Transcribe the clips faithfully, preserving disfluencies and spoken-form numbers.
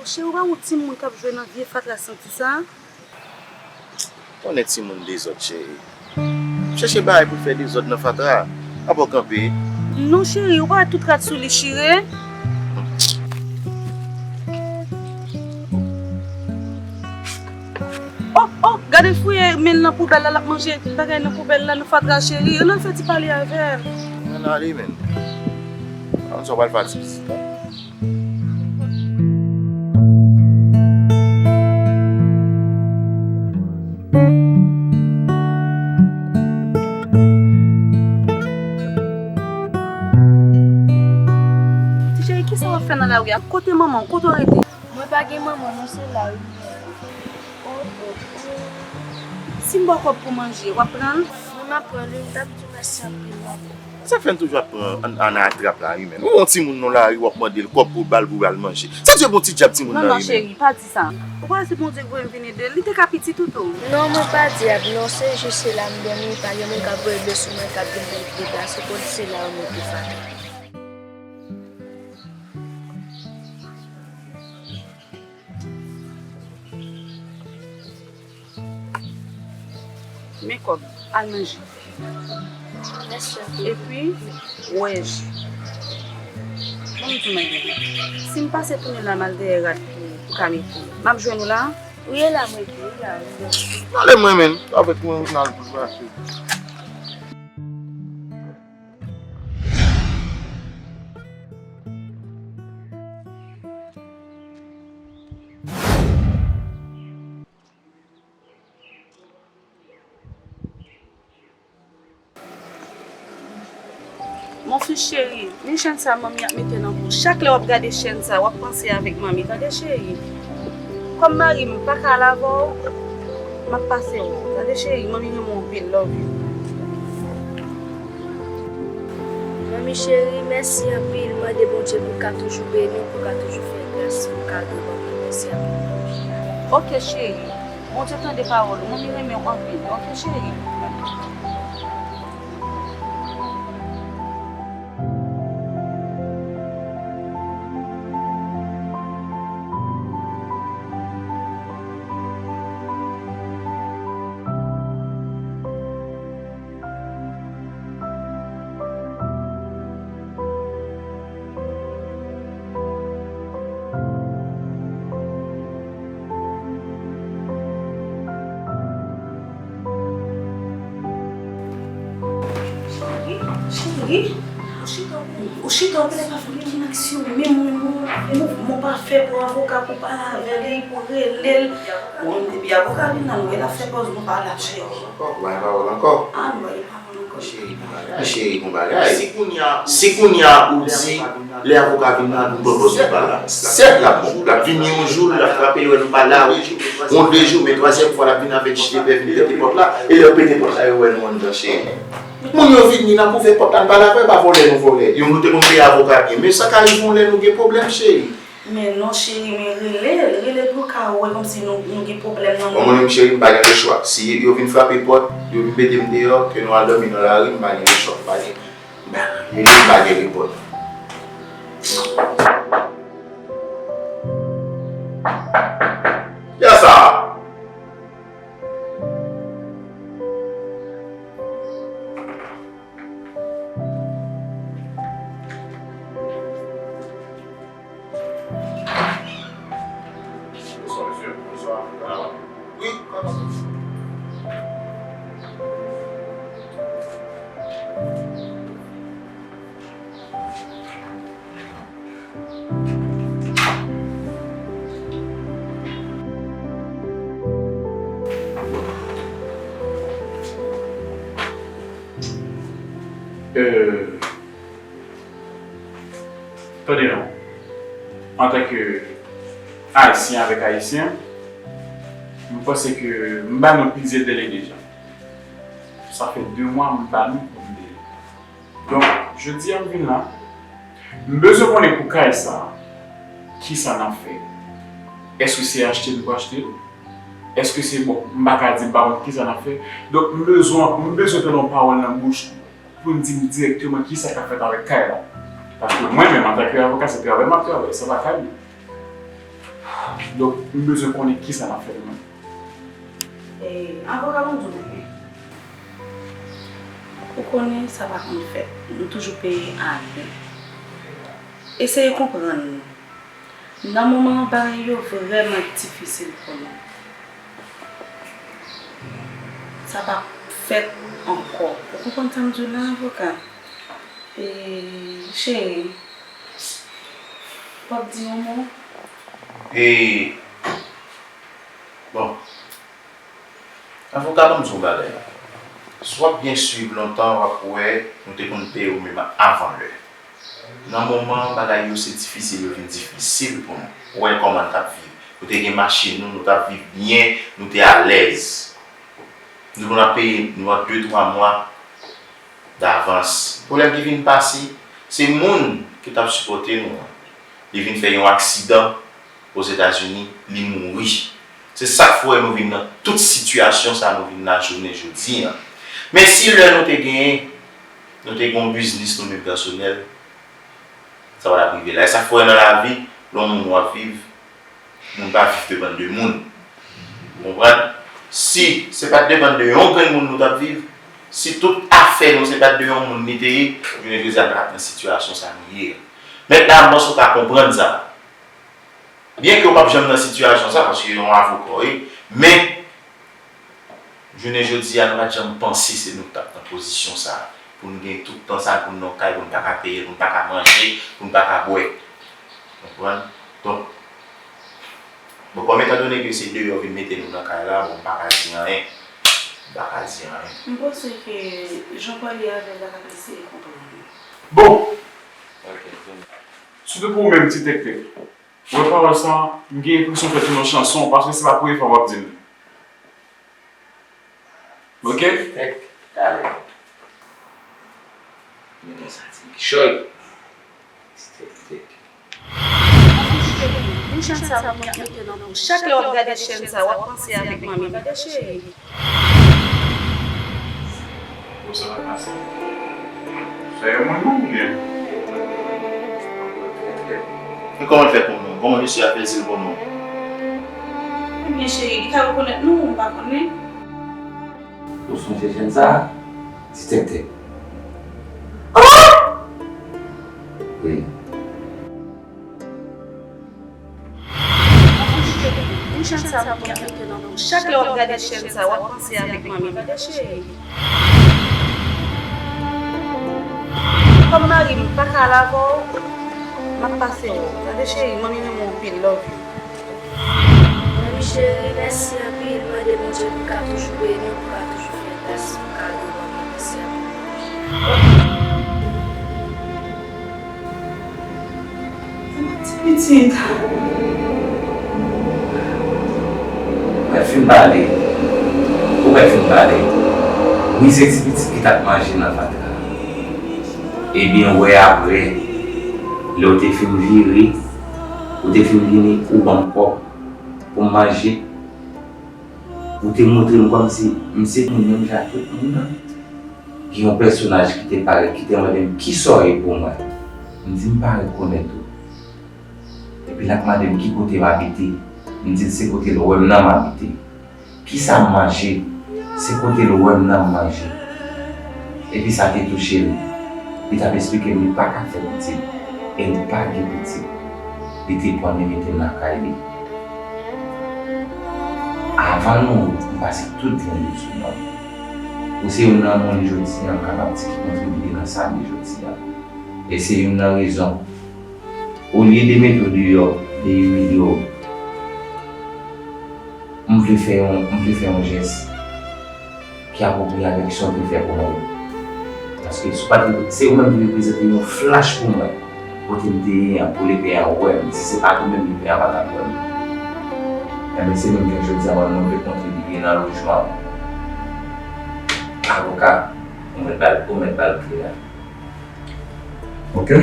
Cheri, ou pa wont timoun k ap jwe nan vye fatra santi sa? Konnen timoun dezòd, cheri. Chèche bagay pou fè dezòd nan fatra a. Apa w kanpe? Non, cheri, ou pa wè tout rad sou li chire? Oh, oh, gade fouye men l nan poubèl la, l ap manje bagay nan poubèl la, nan fatra, cheri. Ann al fè ti pale avè l. Ann ale, men. Ann sa w pral fè ak ti pitit la. Ti cheri, kisa w ap fè nan lari a? Kote manman w? Kote w rete? Mwen pa gen manman non, se lari m ye. Oh, oh, oh. Si m ba w kòb pou manje, w ap pran l? Mwen m ap pran l wi, m t ap di w mèsi anpil, manman. Sa fè n toujou ap pran an, an atrap lari, menm. Ou wè yon timoun nan lari, w ap mande l kòb pou ba l, pou ba l manje. Sa dwe bon ti dyab timoun nan ye, menm. Non, non, cheri, pa di sa. Ou pa wè se Bondye k voye m vin ede l? Li te ka piti tou tou. Non, mwen pa dyab, non, se jis se la m dòmi, pa gen moun k ap voye de sou mwen, k ap vin deplase kò l, se la yo mete fatin. Men kòb, al manje. Mèsi. Epi, wè, ban m di w, si m pase tounen la, m al dèyè rad pou, pou Kami pou, m ap jwenn ou la? Ou ye la, mwen tou, wi, la, wi. Ale mwen menm, avèk mwen, n al pou mache. Mon fils chéri, men chèn sa manmi ap mete nan kou. Chak lè w ap gade chèn sa, w ap panse avèk manmi, tande cheri. Kòm mari m pa ka al avè w, m ap pase w. Tande cheri, manmi renmen w anpil, love you. Manmi cheri, mèsi anpil. Mande Bondye pou l ka toujou beni w, pou l ka toujou fè gras, pou l ka gen w anpil. Mèsi anpil, manmi cheri. Oke, cheri. Bondye tande pawòl ou. Manmi renmen w anpil. Oke, cheri. Cheri, cheri, ou chita, ou chita, ou genlè pa fè okenn aksyon, men mwen, mwen, mwen pa fè pou avoka pou pale avè l, pou rele l. Bon, depi avoka vin la, nou wè l ap fè pòz, nou pa la, cheri. Ankò, ou bay pawòl ankò. A, nou bay pawòl ankò. Cheri, bon bagay. Cheri, bon bagay. Si kounye a, si kounye a ou di, lè avoka vin la, nou pran pòz nou pa la. Sèt l ap bon. L ap vini yon jou, l ap frape, l wè nou pa la, yon de jou, men twazyèm fwa l ap vin avèk chitepè vin pete pòt la, e lè yo pete pòt la, yo wè nou anndan, cheri. Moun yo vini, n ap ouvè pòt la, n pale avè yo, pa vòlè nou vòlè. Yo, nou te konn peye avoka byen, men sa ka rive yon lè nou gen pwoblèm, cheri. Men non, cheri, men rele l, rele l pou l ka wè kòmsi nou, nou gen pwoblèm nan men. Bon, mwen menm, cheri, m pa gen lechwa. Si yo vin frape pòt, yo vin mete m deyò, ke nou al dòmi nan lari, m pa gen lechwa, m pa gen, m pa, rele m pa gen repòt. Kiyès sa? Bonswa, mesye. Bonswa. Wi, kòman? Euh, Tande non. Antanke Ayisyen avèk Ayisyen, m panse ke m ba nou plizyè dèle deja. Sa fè de mwa m ba nou kòm dèle. Donk, jodi a m vin la, m bezwen konnen pou kay sa, kisa n ap fè. Èske se achte nou pou achte l? Èske se, bon, m pa ka di m pa konn kisa n ap fè. Donk, m bezwen, m bezwen tande yon pawòl nan bouch ou pou n di m dirèkteman kisa k ap fèt avèk kay la. Paske mwen menm, antanke avoka, se travay m ap travay, se pa kay mwen. Donk, m bezwen konnen kisa n ap fè demen. E, avoka, ban m di w bagay. Ou konnen sa pa konn fèt. Nou toujou peye a lè. Eseye konprann nou. Nan moman an, bagay yo vrèman difisil pou nou. Sa p ap fèt ankò. Ou konprann sa m di w la, avoka? E, cheri, w ap di yon mo? E, bon, avoka, ban m di w yon bagay. Si w ap byen swiv lontan, w ap wè nou te konn peye w menm avan lè. Nan moman bagay yo se difisil, yo vin difisil pou nou. Ou wè kòman n t ap viv. Nou te gen machin nou, nou t ap viv byen, nou te alèz. Nou konn ap peye nou an de, twa mwa davans. Pwoblèm ki vin pase, se moun ki t ap sipòte nou an. Li vin fè yon aksidan Ozetazini, li mouri. Se sa k fè nou vin nan tout sitiyasyon sa nou vin nan jounen jodi an. Men si lè nou te genyen, nou te gen yon biznis nou menm pèsonèl, sa pa t ap rive la. E sa k fè nan lavi, lè yon moun w ap viv, moun pa viv depann de moun. Ou konprann? Si se pa t depann de yon grenn moun nou t ap viv, si tout afè nou se pa t de yon moun li te ye, jounen jodi a nou pa t ap nan sitiyasyon sa nou ye a. Mentnan, m panse w ka konprann sa. Byen ke w p ap janm nan sitiyasyon sa, paske yon avoka w ye, men jounen jodi a, nou pa t janm panse se nou k t ap nan pozisyon sa, pou n gen tout tan sa, pou n nan kay, pou n pa ka peye, pou n pa ka manje, pou n pa ka bwè. Konprann? Donk, bon, kòm etandone ke se deyò vin mete nou nan kay la, bon, m pa ka di anyen. M pa ka di anyen. M panse ke jan w pale avè l la, l ap eseye konprann nou. Bon! Ok, sitou pou ou menm, Ti Tèktèk. Wè pawòl sa, m gen enpresyon fè tounen yon chanson, paske se pa premye fwa w ap di l. Ok? Tèk, talè. Men konsa, ti kichòy. Ti tèk, tèk. Yon chan sa manmi ap mete nan bouch. Chak lè w ap gade chèn sa, w ap panse avèk manmi. Gade cheri. Bon, sa va pase. Sa yon moun non oubyen? E kòman l fè konnen w? Kòman mesye a fè di l konnen w? Ebyen, cheri, li ka rekonèt nou, m pa konnen. Ou sonje jèn sa a? Ti Tèktèk. Wi. Yon chan sa manmi ap mete nan bouch. Chak lè w ap gade chèn sa, w ap panse avèk manmi. Gade cheri. Kòm mari m pa ka al avè w, m ap pase wè w. Gade cheri, manmi renmen w anpil, love you. Manmi cheri, mèsi anpil. Mande Bondye pou l ka toujou beni w, pou l ka toujou fè gras, pou l ka gen w anpil. Mèsi anpil. Ti pitit. Ou mèt fin pale. Ou mèt fin pale. Wi, se ti pitit ki t ap manje nan fatra. Ebyen, wè apre, lè w te fin vire, ou te fin vini, ou ban m kòb pou m manje. Ou te montre m kòmsi m se moun menm jan ak tout moun nan. Gen yon pèsonaj ki te parèt, ki te mande m kisa w ye pou mwen. M di m pa rekonèt ou. Epi l ap mande m ki kote m abite. M di l se kote l wè m nan m abite. Kisa m manje? Se kote l wè m nan m manje. Epi sa te touche l. Li t ap esplike m li pa ka fè pitit e li pa gen pitit. Li te pran m e mete m lakay li. Avan nou, m pase tout grenn yo sou non l. Ou se youn nan moun jodi a m kapab di ki kontribiye nan sa m ye jodi a. E se youn nan rezon, olye de mete w deyò, de imilye w, m vle fè yon, m vle fè yon jès ki apwopriye avèk sa w te fè pou mwen yo. Paske si w pa t, se ou menm ki reprezante yon flach pou mwen. Kote m te ye an, pou lepè a wè m. Si se pa t ou menm, lepè a pa t ap wè m. Enben, se menm jan jodi a, mwen, mwen vle kontribiye nan lojman avoka, ou mèt ba l, ou mèt ba l kle a. Ok.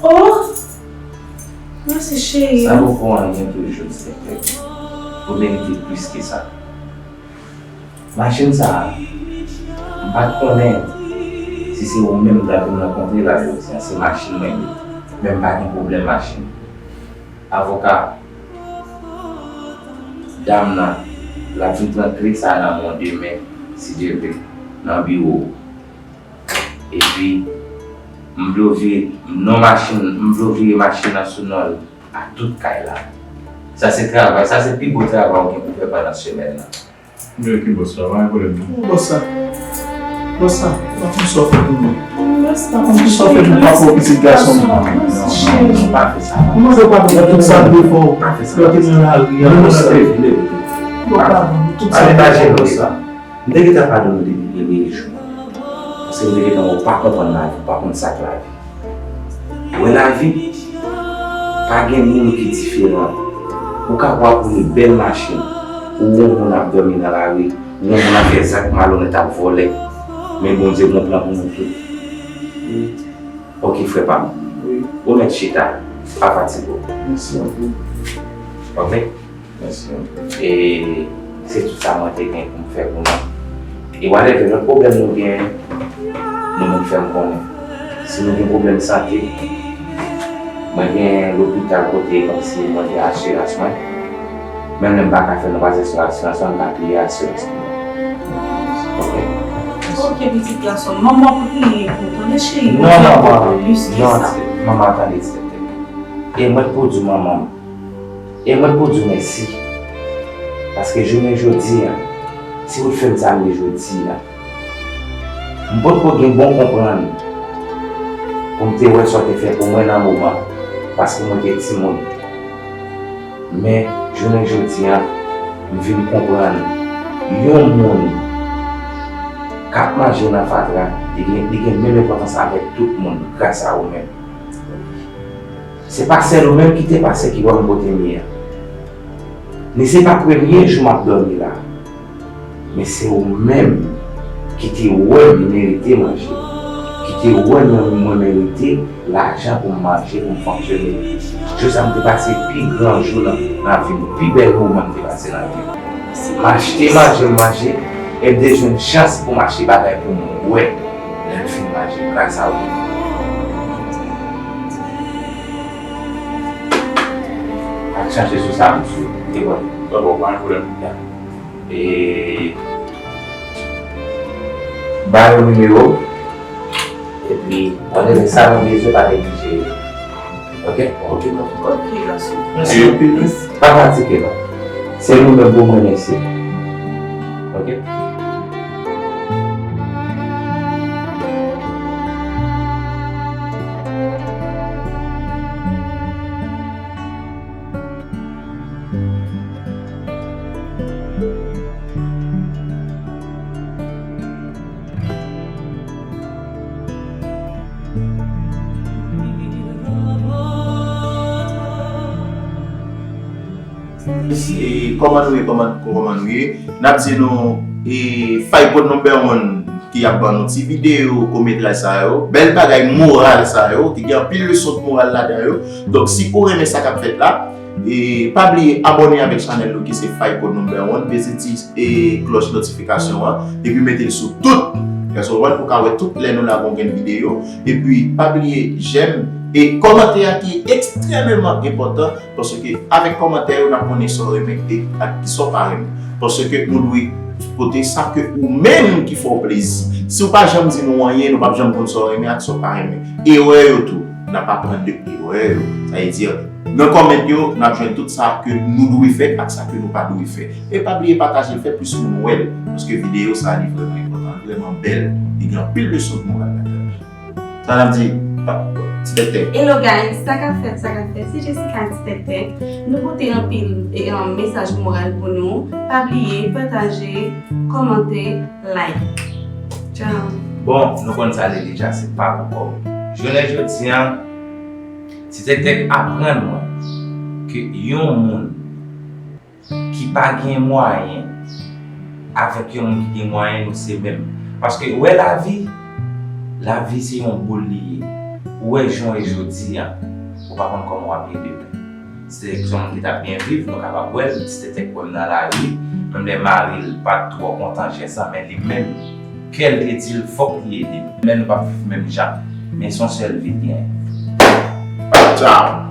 Oh! Mèsi, cheri. Sa poko anyen tou, jodi a. Ou merite plis ke sa. Machin sa a, m pa t konnen si se ou menm m ta vin rankontre la jodi a. Se machin mwen ye. Men m pa gen pwoblèm machin. Avoka, dam nan, l ap vin pran kle sa a nan men w demen, si Dye vle, nan biwo w. Epi, m vle w vire non machin, m vle w vire machin nan sou non l a tout kay la. Sa se travay, sa se pi gwo travay w gen pou fè pandan semèn nan. Mwen ki bòs la, pa gen pwoblèm non. Bòs sa. Bòs sa, pa konn sa w fè pou mwen. Bòs sa, pa konn sa w fè pou papa w, pitit gason m. Non, non, non, pa fè sa. Mwen se pa tout sa dwe fè w. Pa fè sa. Lè w te nan lari a, bòs sa. Tout sa dwe fè w. M te gentan padone w depi premye jou. Paske m te gentan wè w pa konprann lavi, w pa konn sa k lavi. Wè lavi, pa gen moun ki diferan. Ou ka wè w ap woule bèl machin, ou wè yon moun ap dòmi nan lari, ou wè yon moun ap fè zak malonèt, ap vòlè, men Bondye gon plan pou nou tout. Ok, frè pa m. Ou mèt chita, pa fatige w. Mèsi anpil. Ok? Mèsi anpil. E se tout sa mwen te gen pou m fè pou nou. E whatever lòt pwoblèm nou gen, nou menm fè m konnen. Si nou gen pwoblèm sante, mwen gen lopital kote kòmsi mwen gen asirans mwen. Menm lè m pa ka fè nou pase sou asirans mwen, m ka peye asirans mwen. Ok? Ok, pitit gason m. Manman pou priye pou ou, tande cheri. Non, manman, non, manman, tande, tande. E mwen pou di manman m. E mwen pou di w mèsi. Paske jounen jodi a, si w t fè m sa m ye jodi a, m potko gen bon konprann pou m te wè sa w te fè pou mwen nan moman, paske mwen te timoun. Men, jounen jodi a, m vin konprann yon moun k ap manje nan fatra, li gen, li gen menm enpòtans avèk tout moun gras a ou menm. Se pa sèl ou menm ki te pase ki wè m kote m ye a. Ni se pa premye jou m ap dòmi la. Men se ou menm ki te wè m merite manje, ki te wè mwen, mwen merite lajan pou m manje, pou m fonksyone. Jou sa m te pase pi gran jou nan, nan vi m, pi bèl moman m te pase nan vi m. M achte manje, m manje, e m te jwenn chans pou m achte bagay pou m wè lè m fin manje gras a ou. Ak chache sou sa m sou. E bon. Sa bon, pa gen pwoblèm. Ya. E ba yo nimewo. Epi, whatever sa nou bezwen, pa neglije. Ok? Ok, non. Ok, gason. Mèsi anpil, wi. Pa fatige, non. Se nou menm pou mwen, mèsi. Ok? E, kòman nou ye, kòman, kòman nou ye? N ap di nou, e, Fight Code Number One ki ap ban nou ti videyo, kometraj sa yo, bèl bagay moral sa yo, ki gen anpil leson moral ladan yo. Donk, si ou renmen sa k ap fèt la, e pa bliye abòne avèk chanèl nou ki se Fight Code Number One, peze ti, e, klòch notifikasyon an, epi mete l sou tout. Paske ou konprann pou w ka wè tout lè nou lage yon grenn videyo. Epi, pa bliye j'aime, E kòmantè a ki ekstrèmeman enpòtan, paske avèk kòmantè yo, n ap konnen sa w renmen e ak ki sa w pa renmen. Paske nou dwe pote sa ke ou menm ki fè w plezi. Si w pa janm di nou anyen, nou p ap janm konn sa w renmen ak sa w pa renmen. Erè yo tou, n ap aprann de erè yo. Sa vle di, nan kòmantè yo, n ap jwenn tout sa ke nou dwe fè ak sa ke nou pa dwe fè. E pa bliye pataje l, fè plis moun wè l. Paske videyo sa a, li vrèman enpòtan, li vrèman bèl. Li gen anpil leson moral ladan l. Sa n ap di, pa, ti tèktèk. Hello guys, sa k ap fèt, sa k ap fèt, se Jessica ti tèktèk. Nou pote anpil e, um, mesaj moral pou nou. Pa bliye, pataje, kòmante, like. Tchao. Bon, nou konn sa li deja, se pa pou kò w. Jounen jodi a, ti tèktèk aprann mwen ke yon moun ki pa gen mwayen avèk yon moun ki gen mwayen, nou se menm. Paske ou wè lavi, lavi se yon boul li ye. Ou wè jan w ye jodi a, ou pa konn kòman w ap ye demen. Se yon moun ki t ap byen viv, nou kapab wè l, ti tèktèk wè m nan lari, menm lè mari l pa t twò kontan jan sa, men li menm, kè l te di l fòk li ede m. Men nou p ap viv menm jan, men se yon sèl vi l gen. Tchao.